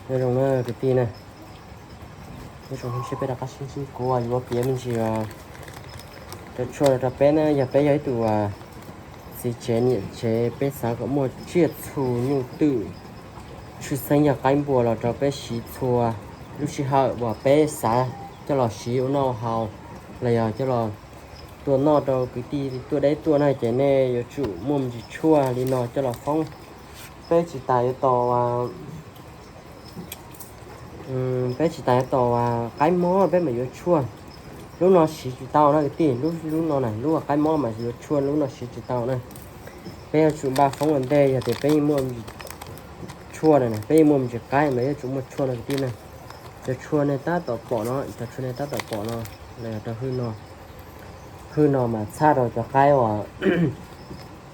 Nyob zoo na kwv tij na, nyob zoo, peb rov qab sib ntsib, kuv yuav piav me ntsis cov tshuaj rau peb na. Yog peb yog ib tug txiv tsev niam tsev, peb xav kom muaj tsiaj txhu nyuj twm, tshwj xeeb yog qaib npua los rau peb siv txhua lub sij hawm uas peb xav coj los siv ua noj haus los yog coj los tua noj rau kwv tij tuaj deb tuaj na, ces nej yuav tsum muaj me ntsis tshuaj li no coj los foob. Peb tsis tas yuav tos peb tsis tas yuav tos qaib mob peb mam yuav tshuaj. Lub no siv tsis tau na kwv tij, lub, lub no na, lub qaib mob mas yuav tshuaj, lub no siv tsis tau na. Peb yuav tsum npaj foob ua ntej, yog tias peb yeej muaj tshuaj na, peb yeej muaj me ntsis qaib mas yuav tsum muaj tshuaj no kwv tij na. Cov tshuaj nej tab tom pom no, cov tshuaj nej tab tom pom no los yog rau hwj no. Hwj no mas txhaj rau cov qaib uas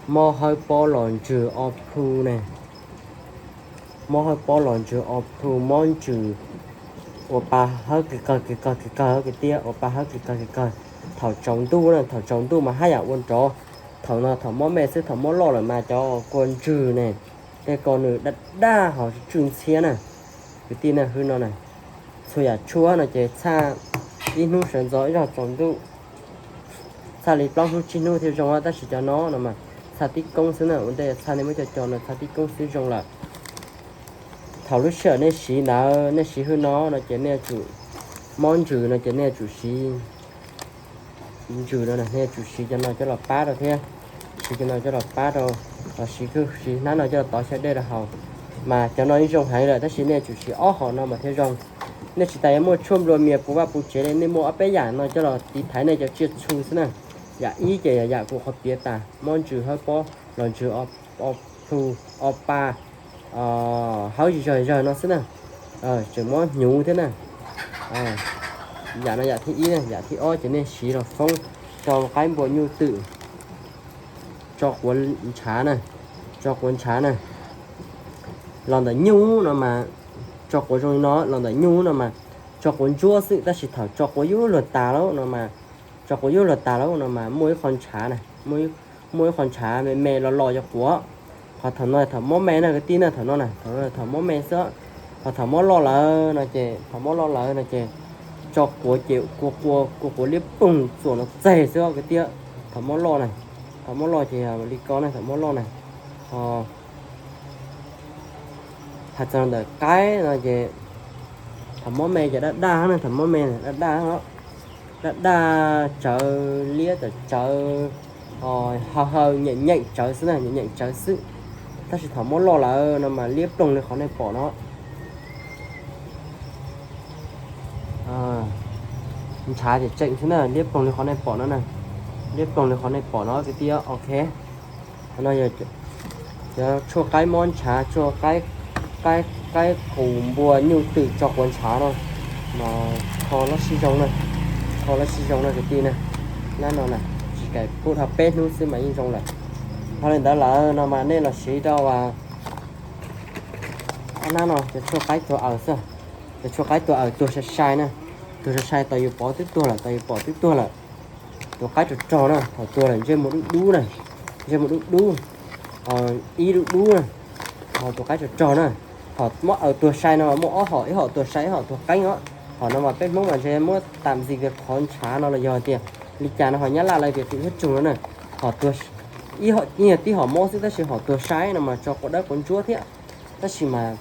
mob hawb pob los ntsws o plu ne. Mob hawb pob los ntsws o plu, mob ntsws ua pa hawb kis kawg kis kawg kis kawg kwv tij, ua pa hawb kis kawg kis kawg. Thaum tsaus ntuj na, thaum tsaus ntuj mas haj yam ua nrov. Thaum no thaum mob me xwb, thaum mob loj lawm mas cov kua ntsws ne, tej ko nws daj daj hos tsw ntxhiab na. Kwv tij na, hwj no na, txhua yam tshuaj no ces txhaj ib hnub sawv ntxov ib zaug tsaus ntuj, txhaj li plaub hnub tsib hnub thiaj zoo, tab sis cov no no mas txhaj tib koob xwb na. Ua ntej txhaj nej muab coj coj no txhaj tib koob xwb zoo lawm. Thaum lub sij hawm nej siv ntawd, nej siv hwj no no ces nej yuav tsum, mob ntsws no ces nej yuav tsum siv ntsws no, nej yuav tsum siv cov no coj los pab rau thiab. Siv cov no coj los pab rau, los siv, siv hnab no coj los tov xyaw dej rau haus. Mas cov no yeej zoo heev lawm, tab sis nej yuav tsum siv ob hom no mas thiaj zoo. Nej tsis tas yuav muaj tshuaj nplua mias puv vaj puv tsev li, nej muaj ob peb yam no coj los tiv thaiv nej cov tsiaj txhu xwb na. Yam ib ces yam kuv qhov piav tas, mob ntsws hawb pob los ntsws o plu, o pa, hawb zawg zawg no xwb na. Tseem muab hnyuv thiab na. Yam no yam thib ib, yam thib ob ces nej siv los foob rau qaib npua nyuj twm, tso quav ntshav na, tso quav ntshav na. Los ntawm nyuj no mas, tso quav zoo li no, los ntawm nyuj no mas tso quav ntsuab xwb, tab sis thaum tso quav yuav luag tas lawm no mas, tso quav yuav luag tas lawm no mas muaj ib qho ntshav na, muaj ib qho ntshav me me los los cov quav. Qhov thaum no thaum mob me na kwv tij na, thaum no na, thaum mob me xwb. Qhov thaum mob loj lawm no ces, thaum mob loj lawm no ces tso quav ces kua, kua quav liab ploog txuam no txeg xwb kwv tij. Thaum mob loj na, thaum mob loj ces li ko na, thaum mob loj na. Hais txog ntawm qaib no ces thaum mob me ces daj daj na, thaum mob me daj daj, daj daj tsawv liab tsawv, haw haw nyeem nyeem tsawv xwb na, nyeem nyeem tsawv xwb. Tab sis thaum mob loj lawm no mas liab ploog li qhov nej pom no. Ntshav ces tseem xwb na, liab ploog li qhov nej pom no na, liab ploog li qhov nej pom no kwv tij. Ok, no yog cov tshuaj qaib mob ntshav, tshuaj qaib, qaib qus npua nyuj twm tso quav ntshav no, mas kho lab sib zoo na, kho lab sib zoo na kwv tij na. Nab no na, tsis kaim pub dhau peb hnub xwb mas yeej zoo lawm. Dhau li ntawd lawm no mas nej los siv rau ob nab no, cov tshuaj qaib tuag aws xwb. Cov tshuaj qaib tuag aws tuag sai sai na, tuag sai sai tos yus pov twb tuag lawm, tos yus pom twb tuag lawm. Tus qaib rog rog na, thaum tuag lawm ntsej muag dub dub na, ntsej muag dub dub, ib dub dub na. Ho tus qaib rog rog na, thaum mob aws tuag sai no mas muaj ob hom, ib hom tuag sai ib hom tuag qeeb os. Hom no mas peb Hmoob mas ntshe muab tam ntxis tias qhov ntshav no los yog tias li cas no, ho Nyab Laj lawv tias tim nyob tsoog no na. Ho tuag, ib hom, tib hom mob xwb tab sis hom tuag sai no mas tso quav dawb quav ntsuab thiab. Tab sis mas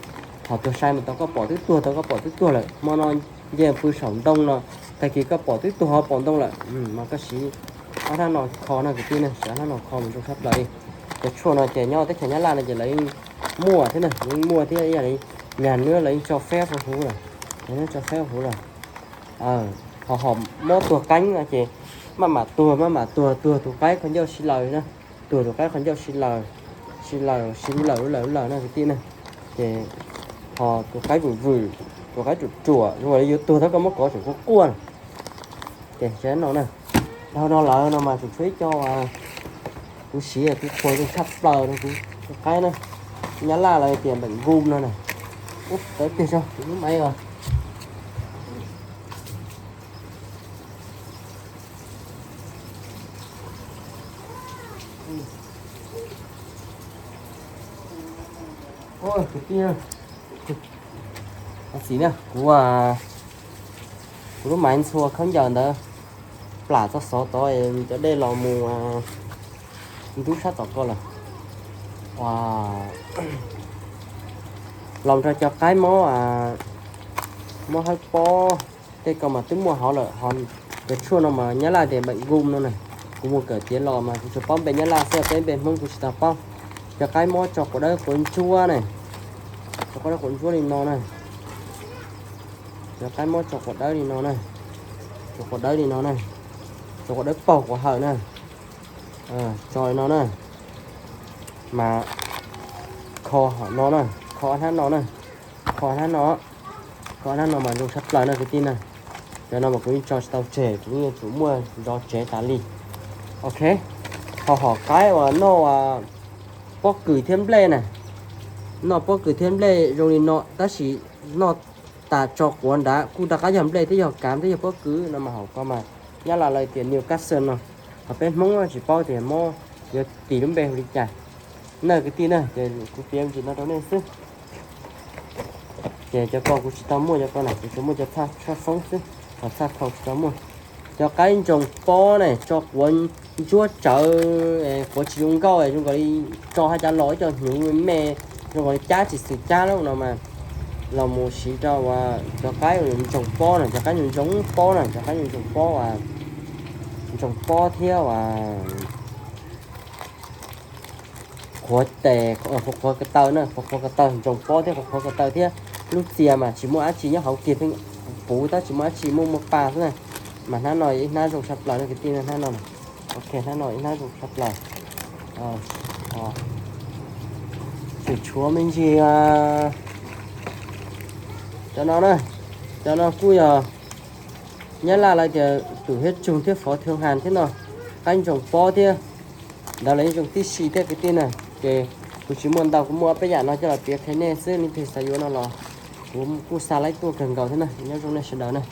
hom tuag sai mas tau koj pom twb tuag, tau koj pom twb tuag lawm. Hmo no nce pw saum ntoo no, tag kis koj pom twb tuag hauv paus ntoo lawm, mas koj siv ob hnab no kho no kwv tij na, siv ob hnab no kho mas zoo tshaj plaws li. Cov tshuaj no ces nyob teb chaws Nyab Laj no ces lawv yeej muaj thiab na, yeej muaj thiab, ib yam li nyag nws lawv yeej tso feb rau huv lawm, lawv yeej tso feb rau huv lawm. Ho hom mob tuag qeeb no ces maj mam tuag, maj mam tuag, tuag tus qaib qhov ncauj sib laws na, tuag tus qaib qhov ncauj sib laws, sib laws sib lawm lub lawm lub lawm na kwv tij na. Ces ho tus qaib vwm vwm, tus qaib ruam ruam zoo li yuav tuag tab koj muab kov tseem quaj quaj na. Ces no na, dhau no lawm no mas tseem tshuav ib co kuv siv kuv qhuas zoo tshaj plaws rau kuv qaib na. Nyab Laj lawv tias npeem nku no na. Ub, tawv tiag zog kuv lub maiv os. Kwv tij, Xis na, kuv, kuv lub maiv ntxhua khaub ncaws ntawd plam txog xov tod, cov dej los mus ntub sab tom ko lawm. Los rau cov qaib mob, mob hawb pob, tej ko mas twb muaj hauv lawm ho. Cov tshuaj no mas nyab laj tias bệnh gum no na. Kuv mus kawm tiav los mas kuv tsuas paub npe nyab laj xwb, peb npe Hmoob kuv tsis tau paub. Cov qaib mob tso quav dawb quav ntsuab na, tso quav dawb quav ntsuab li no na, cov qaib mob tso quav dawb li no na, tso quav dawb li no na, tso quav dawb paug quav hawm na, tso li no na, mas kho no na, kho hnab no na, kho hnab no, kho hnab no mas zoo tshaj plaws na kwv tij na. Cov no mas kuv yeej tso tsis tau tseg, kuv yeej tsum muaj zov tsev tas li. Ok, ho hom qaib uas noj pob kws thiab nplej na, noj pob kws thiab nplej zoo li no tab sis noj tas tso quav nrad kuj rov qab yog nplej thiab yog kav thiab yog pob kws no mas hauv ko mas nyab laj lawv tias Newcastle no, ho peb Hmoob tsis paub tias mob yuav tis lub npe hu li cas. Na kwv tij na, ces kuv piav ntsis no rau nej xwb. Ces cov ko kuv tsis tau muaj, cov ko na kuv tsuas muaj cov txhaj tshaj foob xwb, ho txhaj khau tsis tau muaj. Cov qaib ntsoos pob ne, tso quav ntsuab tsawv, quav tsis zoo nkauj, zoo nkaus li tso haj cav los ib co hnyuv me, zoo nkaus li cab tsis xwm cab lawm no mas los mus siv rau cov qaib ntsoos pob na, cov qaib ntsoos pob na, cov qaib ntsoos pob, ntsoos pob thiab qhuav tes, qhuav qhuav ko taw na, qhuav qhuav ko taw, ntsoos pob thiab qhuav qhuav ko taw thiab lub txia mas tsis muaj dab tsi nyob hauv kiag, pheej puv tab tsis muaj dab tsi, muaj muaj pa xwb na. Mas hnab no ib hnab zoo tshaj plaws na kwv tij, hnab no. Ok, hnab no ib hnab zoo tshaj plaws. Tseem tshuav me ntsis cov no na, cov no kuj yog nyab laj lawv tias tus hiab tsug thiab fov thoo has thiab no, qaib ntsoos pob thiab, ntawd los yeej zoo tib si thiab kwv tij na. Ces kuv tsis muaj ntau, kuv muaj ob peb yam no coj los piav qhia nej xwb, leej twg xav yuav no los kuv kuj xa laib tuaj kawg nkaus thiab na. Nyob zoo nej sawv daws na.